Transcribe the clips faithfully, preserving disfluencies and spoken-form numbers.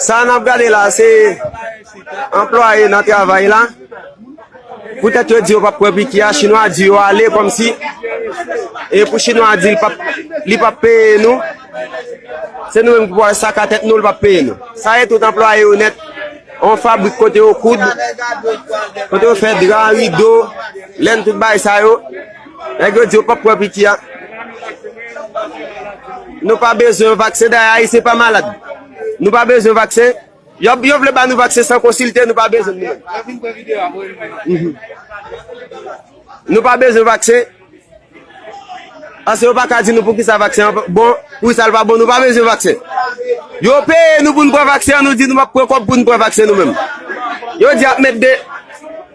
Sa n ap gade la, se anplwaye nan travay la. Poutèt yo di yo p ap pran piki a, chinwa di yo ale kòmsi. E pou chinwa di li p ap, li p ap peye nou. Se nou menm ki pral saka tèt nou, li p ap peye nou. Sa e tout anplwaye yo nèt. Yon fabrik kote yo koud, kote yo fè dra, rido, lenn, tout bagay sa yo. Nèg yo di yo p ap pran piki a. Nou pa bezwen vaksen, dayè Ayisyen pa malad. Nou pa bezwen vaksen. Yo, yo vle ba nou vaksen san konsilte, nou pa bezwen nou menm. Mhm. Nou pa bezwen vaksen. Paske yo pa ka di nou poukisa vaksen an bon, poukisa l pa bon, nou pa bezwen vaksen. Yo peye nou pou n pran vaksen an, nou di nou p ap pran kòb pou n pran vaksen nou menm. Yo di y ap met de,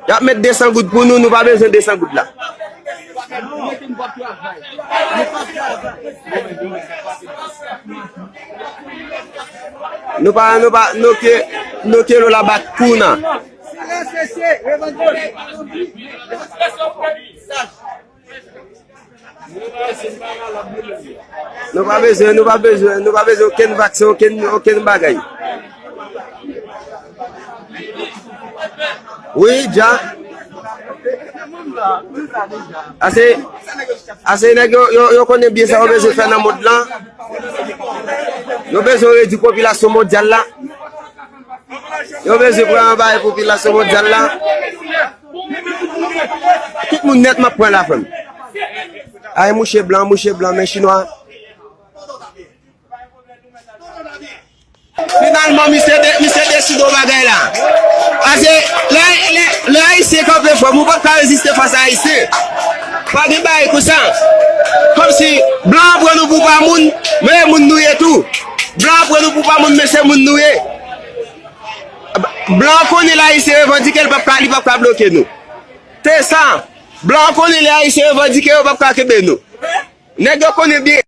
y ap met de san goud pou nou, nou pa bezwen de san goud la. Nou pa, nou pa, nou ke, nou ke lo la bat kou nan. Nou pa bezwen, nou pa bezwen, nou pa bezwen okenn vaksen, okenn, okenn bagay. Wi, dja. Ase, ase nèg yo, yo, yo konnen byen sa yo bezwen fè nan mond lan. Yo bezwen redui popilasyon mondyal la. Yo bezwen pran anba popilasyon mondyal la. Tout moun nèt m ap pran la, frè m. Ay, mouche blan, mouche blan, men chinwa. Finalman, misye de-, misye deside yon bagay la. Paske lè, lè, lè Ayisyen kanpe fò, ou p ap ka reziste fas a Ayisyen. Pa gen bagay konsa. Kòmsi blan an pran nou pou pa moun, men e moun nou ye tou. Blan an pran nou pou pa moun, men se moun nou ye. Blan an konnen lè Ayisyen revandike, li p ap ka, li p ap ka bloke nou. Se sa. Blan an konnen lè Ayisyen revandike, yo p ap ka kenbe nou. Nèg yo konnen byen.